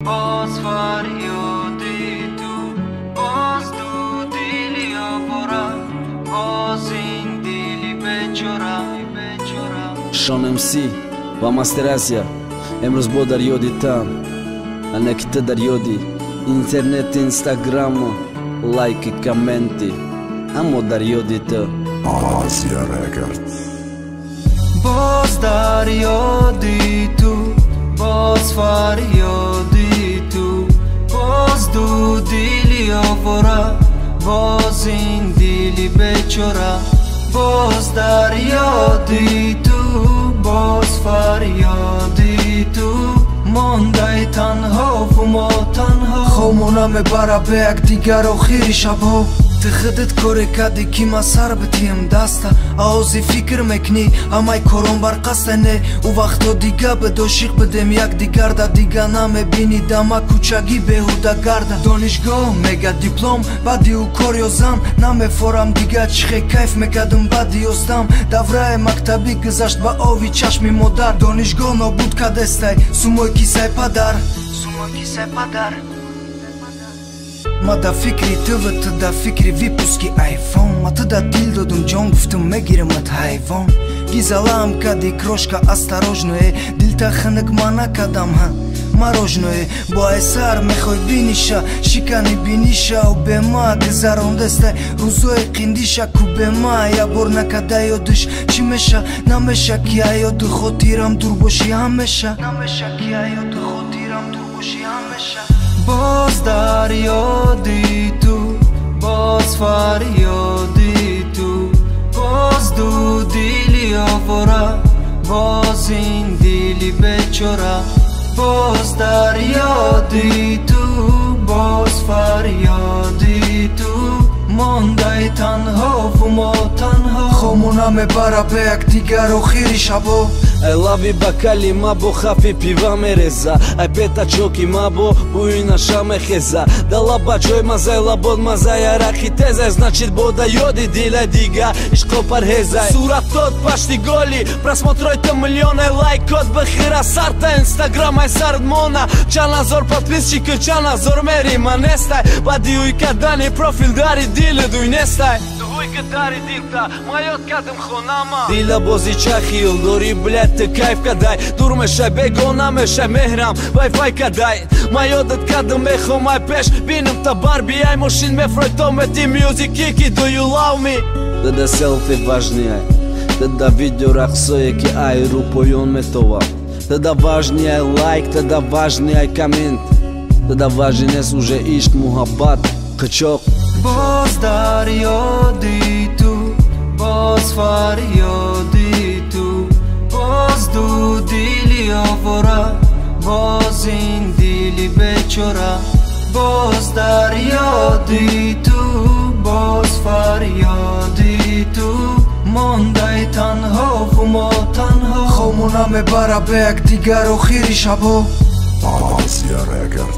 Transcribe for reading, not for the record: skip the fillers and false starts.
Боз фарёди ту, боз ду дили овора, боз ин дили бечора. Шон МС ва Мастер Азия имрӯз бо дар ёди тан, ана ки ту дар ёди интернет, инстаграму лайки, комменти, ҳамо дар ёди ту. Азия Рекорд. Боз дар ёди ту, боз фарёди ту, боз ду дили овора, боз ин дили бечора. Боз дар ёди ту, боз фарёди ту, мондай танҳову мо танҳо. Хомона мебара бе якдигар охири шабҳо. Ту худат коре кардӣ, ки ман сар битиҳам даста. Аози фикр мекунӣ, ҳамаи корон барқаста. Не, ӯ вақто дига буд, ошиқ будем якдигар, да дига намебинӣ дама кӯчагӣ беҳуда гарда. Донишгоҳ мега диплом, баъди ӯ кор ё зан. Намефорам дига чӣ хе кайф мекардам баъди ёстам. Давраи мактабӣ гузашт ба ови чашми модар. Донишгоҳ нобуд кардестай сумои кисаи падар, сумои кисаи падар. Ма да фикри туву ту да фикри выпуски айфон. Ма ту да дил додум, ҷон гуфтум, мегирамат ҳайвон. Гизалаам кади, крошка, осторожно е. Дилта хунук ма накардам, ҳа, мороженое. Бо айсар мехоҳӣ биниша, шикани биниша. Бема гузарондестай рӯзои қиндиша ку бема. Як бор накарда ёдиш чӣ меша? Намеша ки аёду хотирам дур бошӣ ҳамеша, намеша ки аёду хотирам дур бошӣ ҳамеша. Боз дар ёди ту, боз фарёди ту, боз ду дили овора, боз ин дили бечора. Боз дар ёди ту, боз фарёди ту, мондай танҳову мо танҳо. Хомона мебара бе якдигар охири шабо. Ай лави бакали мабо хафи пива мереза, ай пета чоки мабо бӯи наша мехеза. Да лаба ҷой мазай лабон мазай арақи тезай, значит, бода ёди дилай дига ишқо парҳезай. Суратот пашти голи, просмотрой та миллионай, лайкот бихира сарта инстаграм ай сард мона. Чанд ҳазор подписчики, чанд ҳазор мери ма нестай. Баъди ӯй кардани профил дари дили дуй нестай. Дуй дари дилта ма ёд кардам хонама. Дила бози чахил дори, блядь, ты кайф кадай. Дур мешай, бегона мешай, меҳрам вайфай кадай. Ма ёдат кардам, мехом ай пеш бинам та барби, ай мошин мефрой то мети мюзик кики, do you love me? Дада селфи важный ай, дада видео рақсое ки ай рӯ поён метова. Дада важный ай лайк, дада важный ай коммент, дада важный нест уже ишқ, муҳаббат, қичоқ. Боз дар ёди ту, боз фарёди ту, боз ду дили овора, боз ин дили бечора. Боз дар ёди ту, боз фарёди ту, мондай танҳову мо танҳо. Хомона мебара бе якдигар охири шабо. Азия Рекорд.